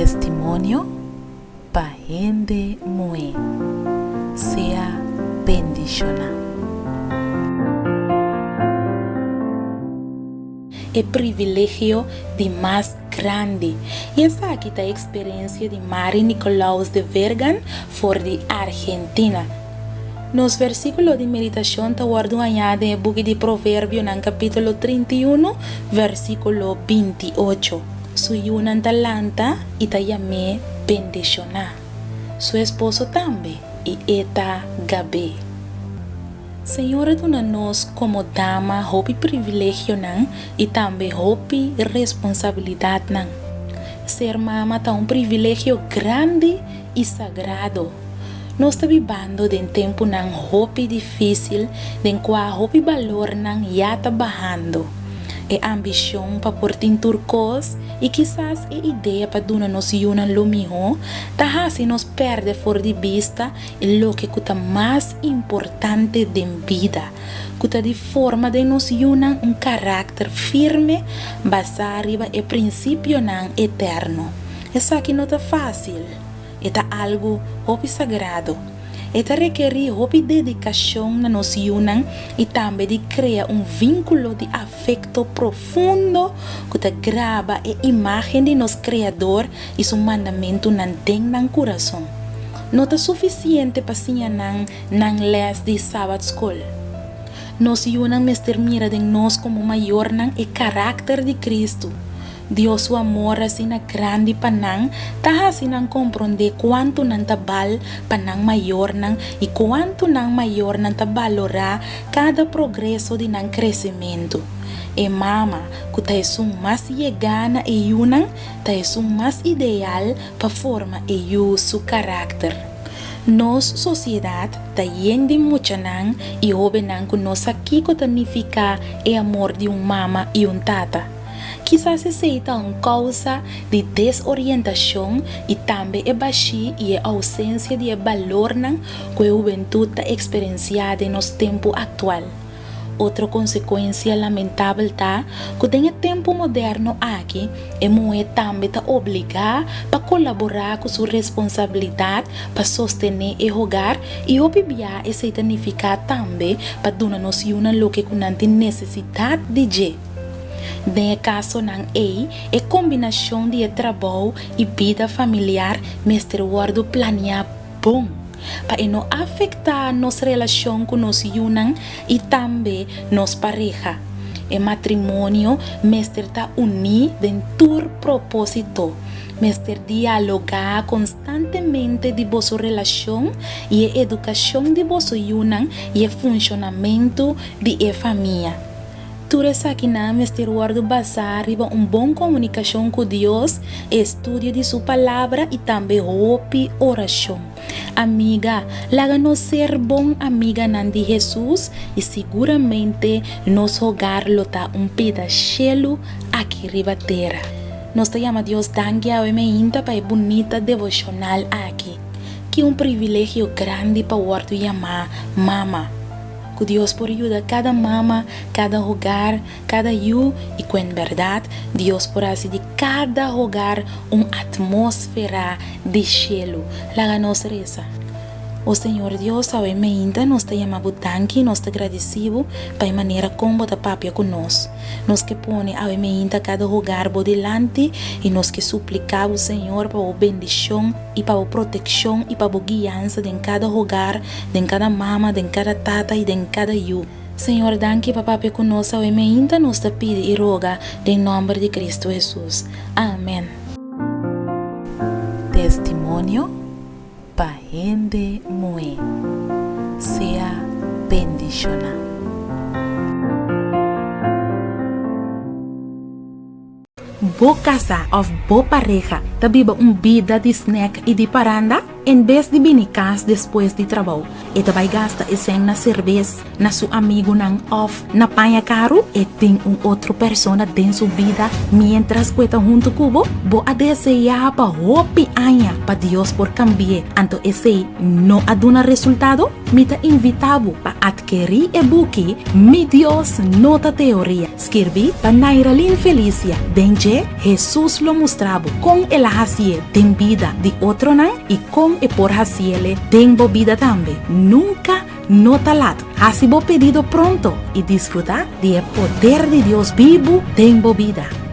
Testimonio pa hende muhé. Sea bendishoná. E privilegio di mas grandi. I esaki ta e eksperensia di Mari Nicolaus de Vergan for di Argentina. Nos versíkulo di meditashon ta wòrdu hañá den e buki di Proverbionan kapítulo 31, versíkulo 28. Su yunan ta lanta i ta yam'é bendishoná. Su esposo tambe, i e ta gab'é. Señor a duna nos komo dama hopi privilegionan i tambe hopi responsabilidatnan. Ser mama ta un privilegio grandi i sagrado. Nos ta bibando den tempunan hopi difísil den kua hopi balornan ya ta bahando. E ambishon pa por tin tur kos i kisas e idea pa duna nos yunan lo mihó ta hasi nos pèrdè for di bista E loke ku ta mas importante den bida, ku ta di forma den nos yunan un karakter firme basá riba e prinsipionan eterno. Esaki no ta fásil. E ta algu hopi sagrado. E ta rekerí hopi dedikashon na nos yunan i tambe di krea un vínkulo di afekto profundo ku ta graba e imágen di nos Kreador i su mandamentunan den nan kurason. No ta sufisiente pa siña nan nan lès di Sabat skol. Nos yunan mester mira den nos komo mayornan e karakter di Kristu. Dios su amor asina grandi pa nan ta hasi nan komprondé kuantu nan ta bal pa nan mayornan i kuantu nan mayornan ta balorá kada progreso di nan kresementu. E mama, ku ta esun mas yegá na e yunan, ta esun mas ideal pa forma e yu su karakter. Nos sosiedat ta yen di muchanan i hóbennan ku no sa kiko ta nifiká e amor di un mama i un tata. Kisas esei ta un kousa di desorientashon i tambe e bashí i e ousensia di e balornan ku e hubentut ta eksperensiá den nos tempu aktual. Otro konsekuensia lamentabel ta ku den e tempu moderno aki e muhé tambe ta obligá pa kolaborá ku su responsabilidat pa sostené e hogar i hopi bia esei ta nifiká tambe pa duna nos yunan loke ku nan tin nesesidat di dje. Den e kasonan ei e kombinashon di e trabou i bida familiar mester wòrdu planiá bon pa e no afektá nos relashon ku nos yunan i tambe nos pareha. E matrimonio mester ta uní den tur propósito. Mester dialogá konstantemente di boso relashon i e edukashon di boso yunan i e funshonamentu di e famia. Tur esakinan mester wòrdu basá riba un bon komunikashon ku Dios, estudio di Su Palabra i tambe hopi orashon. Amiga, laga nos ser bon amiganan di Hesus i siguramente nos hogar lo ta un pida shelu aki riba tera. Nos ta yama Dios danki awe meinta pa e bunita devoshonal aki. Ki un privilegio grandi pa wòrdu yamá mama! Ku Dios por yuda kada mama, kada hogar, kada yu i ku en bèrdat Dios por hasi di kada hogar un atmósfera di shelu. Laga nos resa. O Señor Dios, awe meinta nos ta yama Bo danki i nos ta gradisí Bo pa e manera kon Bo ta papia ku nos. Nos ke pone awe meinta kada hogar Bo dilanti i nos ke supliká Bo, Señor, pa Bo bendishon i pa Bo protekshon i pa Bo guiansa den kada hogar, den kada mama, den kada tata i den kada yu. Señor, danki pa papia ku nos awe meinta nos ta pidi i roga den nòmber di Kristu Hesus. Amen. Testimonio pa hende muhé. Sea bendishoná. Bo kasá òf bo pareha ta biba un bida di snèk i di paranda? En bes di bini kas despues di trabou, e ta bai gasta e sèn na serbes, na su amigunan òf na paña karu? E tin un otro persona den su bida miéntras ku e ta huntu ku bo? Bo a deseá pa hopi aña pa Dios por kambi'é, anto esei no a duna resultado? Mi ta invitá bo pa atkerí e buki Mi Dios No Ta Teoria, skirbí pa Nairalyn Felicia. Den dje, Hesus lo mustra bo kon el a hasié den bida di otronan i kon e por hasiele den bo bida tambe. Nunka no ta lat. Hasi bo pedido pronto i disfrutá di e poder di Dios bibu den bo bida.